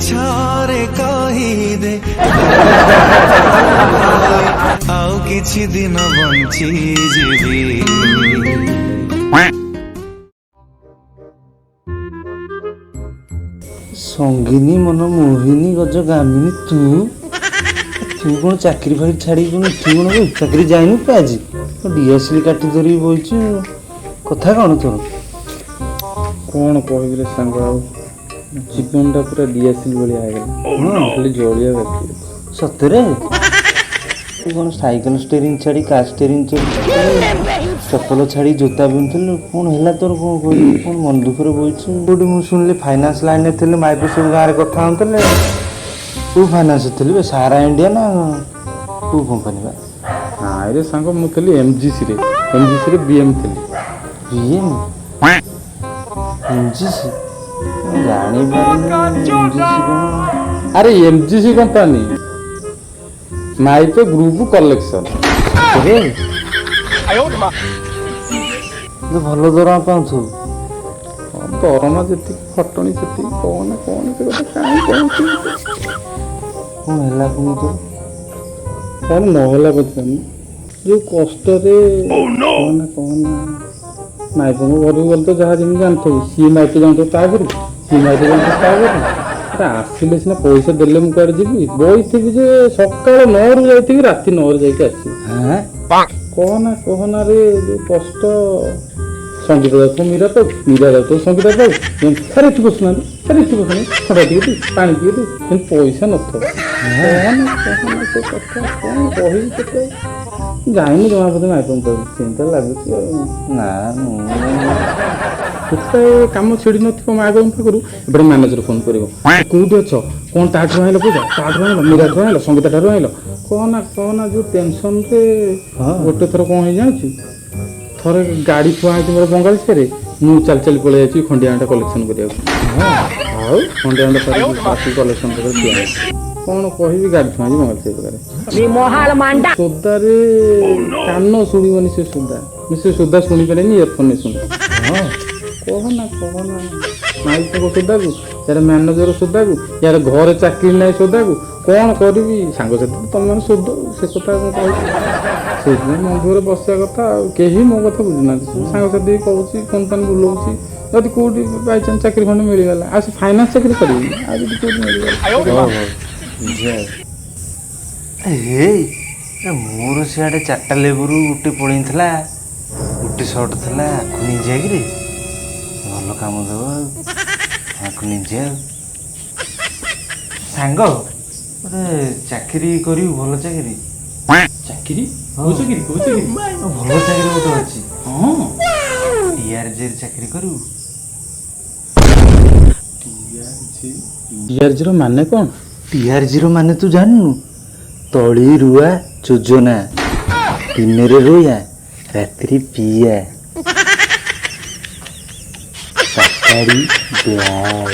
ମିଛରେ କହିଦେ, ଆଉ କିଛି ଦିନ ବଞ୍ଚିଯିବି। ସଙ୍ଗିନୀ ମନ ମୋହିନୀ ଗଜ ଗାମିନୀ, ତୁ ତୁ କ'ଣ ଚାକିରି ଫାକିରି ଛାଡ଼ିକି କ'ଣ ଏଠି କ'ଣ ବଇଛୁ? ଚାକିରି ଯାଇନୁ କି ଆଜି? ଡିଆସିଲି କାଟି ଧରିକି ବଇଛୁ, କଥା କ'ଣ ତୋର? କ'ଣ କହିବି ରେ ସାଙ୍ଗ, ଆଉ ଜୀବନଟା ପୁରା ଡିଆସିଲ ଭଳିଆ ହେଇଗଲା, ଖାଲି ଜଳିଆ ବାକି ଅଛି। ସତରେ ତୁ କ'ଣ ସାଇକେଲ ଷ୍ଟିୟରିଂ ଛାଡ଼ି କାର୍ ଷ୍ଟିୟରିଂ ଚପଲ ଛାଡ଼ି ଜୋତା ପିନ୍ଧୁଥିଲୁ? କ'ଣ ହେଲା ତୋର? କ'ଣ କହିଲୁ, କ'ଣ ମନ ଦୁଃଖରେ ବଇଛୁ? କୋଉଠି ମୁଁ ଶୁଣିଲି ଫାଇନାନ୍ସ ଲାଇନରେ ଥିଲୁ, ମାଇପ ସବୁ ଗାଁରେ କଥା ହଉଥିଲେ। କୋଉ ଫାଇନାନ୍ସ ଥିଲୁ ବେ? ସାରା ଇଣ୍ଡିଆ ନା କୋଉ କମ୍ପାନୀ ବା? ନାଇଁରେ ସାଙ୍ଗ, ମୁଁ ଥିଲି ଏମଜିସିରେ, ଏମଜିସିରେ ବିଏମ୍ ଥିଲି। ବିଏମ୍ ଏମଜିସି ଜାଣିପାରୁନି, ଏମଜିସି କ'ଣ? ଆରେ ଏମଜିସି କମ୍ପାନୀ, ମାଇପ ଗ୍ରୁପ କଲେକ୍ସନ। ସତରେ ତୁ ଭଲ ଦରମା ପାଉଥିବୁ। ଦରମା ଯେତିକି ଖଟଣି ସେତିକି। କହନା କହନା, ସେ କଥା କାହିଁ କହୁଛୁ। କ'ଣ ହେଲା ପୁଣି ତୋର? କ'ଣ ନହେଲା ପଚାରୁନି, ଯୋଉ କଷ୍ଟରେ, କହନା କହନା। ମାଇପଙ୍କ ଘରକୁ ଗଲେ ତ ଯାହା ଯେମିତି ଜାଣିଥିବୁ, ସିଏ ମାଇପ ଜାଣୁଥିବ ତା ଘରକୁ, ସିଏ ମାଇପ ଜାଣୁଥିବ ତା ଘରକୁ। ଆରେ ଆସିଲେ ସିନା ପଇସା ଦେଲେ ମୁଁ କୁଆଡ଼େ ଯିବି। ବଇଥିବି ଯେ ସକାଳ 9ରୁ ଯାଇଥିବି, ରାତି 9ରେ ଯାଇକି ଆସିବି। ହାଁ? କହନା କହନା ରେ, ଯୋଉ କଷ୍ଟ। ସଙ୍ଗୀତ ଯାଉଥିବ ମୀରା ପାଖକୁ, ମୀରା ଯାଉଥିବ ସଙ୍ଗୀତ ପାଖକୁ। ଏମିତି ସାର୍ ଏଠି ବସୁନାହାନ୍ତି, ସାର୍ ଏଠି ବସୁନାହାନ୍ତି, ଥଣ୍ଡା ଟିକେ ଦେ, ପାଣି ଟିକେ ଦେ, କିନ୍ତୁ ପଇସା ନଥିବ। କହନା କହନା ସେ କଥା, କ'ଣ କହିବି ତତେ। ଯାଇନି ଜମା ବୋଧେ ମାଇପଙ୍କ ପାଖକୁ, ଚିନ୍ତା ଲାଗୁଛି ଆଉ। ନା ମୁଁ ଟୋଟାଏ କାମ ଛିଡ଼ି ନଥିବ ମାଇପଙ୍କ ପାଖରୁ, ଏପଟେ ମ୍ୟାନେଜର ଫୋନ କରିବ, କୋଉଠି ଅଛ, କ'ଣ ତାଠୁ ଆଣିଲ ପଇସା, ତାଠୁ ଆଣିଲ, ମୀରା ଠାରୁ ଆଣିଲ, ସଙ୍ଗୀତା ଠାରୁ ଆଣିଲ। କହନା କହନା ଯୋଉ ଟେନସନରେ। ଗୋଟେ ଥର କ'ଣ ହେଇ ଜାଣିଛୁ? ଥରେ ଗାଡ଼ି ଥୁଆ ହେଇଛି ମୋର ବଙ୍ଗାଳୀ ସାହିରେ, ମୁଁ ଚାଲି ଚାଲି ପଳେଇ ଯାଇଛି ଖଣ୍ଡିଆଣ୍ଟା କଲେକ୍ସନ କରିବାକୁ। ଆଉ ଖଣ୍ଡିଆଣ୍ଟା ଆସିକି କଲେକ୍ସନ ପାଖରେ ଠିଆ ହେଇଛି, କ'ଣ କହିବି, ଗାଡ଼ି ଥୁଆ ହେଇଛି ବଙ୍ଗାଳୀ ସାହି ପାଖରେ। ସୋଦାରେ କାନ ଶୁଣିବନି ସେ ସୋଦା, ମୁଁ ସେ ସୋଦା ଶୁଣିପାରେନି, ଇୟରଫୋନରେ ଶୁଣେ। କହନା କହନା, ମାଇପଙ୍କ ସୋଦାକୁ, ୟାର ମ୍ୟାନେଜର ସୋଦାକୁ, ୟାର ଘରେ ଚାକିରି ନାହିଁ ସୋଦାକୁ, କ'ଣ କରିବି? ସାଙ୍ଗସାଥି ତ ତମେମାନେ ସୋଦ, ସେ କଥା ମୁଁ କହୁଛି। ସେଇଥିପାଇଁ ମନ ଦୁଃଖରେ ବସିବା କଥା, ଆଉ କେହି ମୋ କଥା ବୁଝୁନାହାନ୍ତି। ସବୁ ସାଙ୍ଗସାଥି କହୁଛି, ଫୋନ୍ ଫାନ୍ ବୁଲଉଛି, ଯଦି କେଉଁଠି ବାଇଚାନ୍ସ ଚାକିରି ଖଣ୍ଡେ ମିଳିଗଲା, ଆଉ ସେ ଫାଇନାନ୍ସ ଚାକିରି କରିବିନି, ଆଉ ଯଦି କେଉଁଠି ମିଳିଗଲା। ହଉ ହଉ, ବୁଝିଆ। ହେଇ, ମୋର ସିଆଡ଼େ 4ଟା ଲେବରୁ ଗୋଟେ ପଳେଇଥିଲା, ଗୋଟେ ସର୍ଟ ଥିଲା, ଆକୁ ନେଇଯିବା କିରେ? ଭଲ କାମ ଦେବ, ଆଉ ଆକୁ ନେଇଯିବା। ଆଉ ସାଙ୍ଗ, ଗୋଟେ ଚାକିରି କରିବୁ? ଭଲ ଚାକିରି। ଚାକିରି? କୋଉ ଚାକିରି, କୋଉ ଚାକିରି? ଭଲ ଚାକିରି ଗୋଟେ ଅଛି। ହଁ। ଟିଆରଜିରେ ଚାକିରି କରିବୁ? ଟିଆରଜିର ମାନେ କ'ଣ? ଟିଆରଜିର ମାନେ ତୁ ଜାଣିନୁ? ତଳି ରୁଆ ଯୋଜନା। ଦିନରେ ରୋୟା, ରାତିରେ ପିଆ। ପାତାଳି ବ୍ୟାଗ।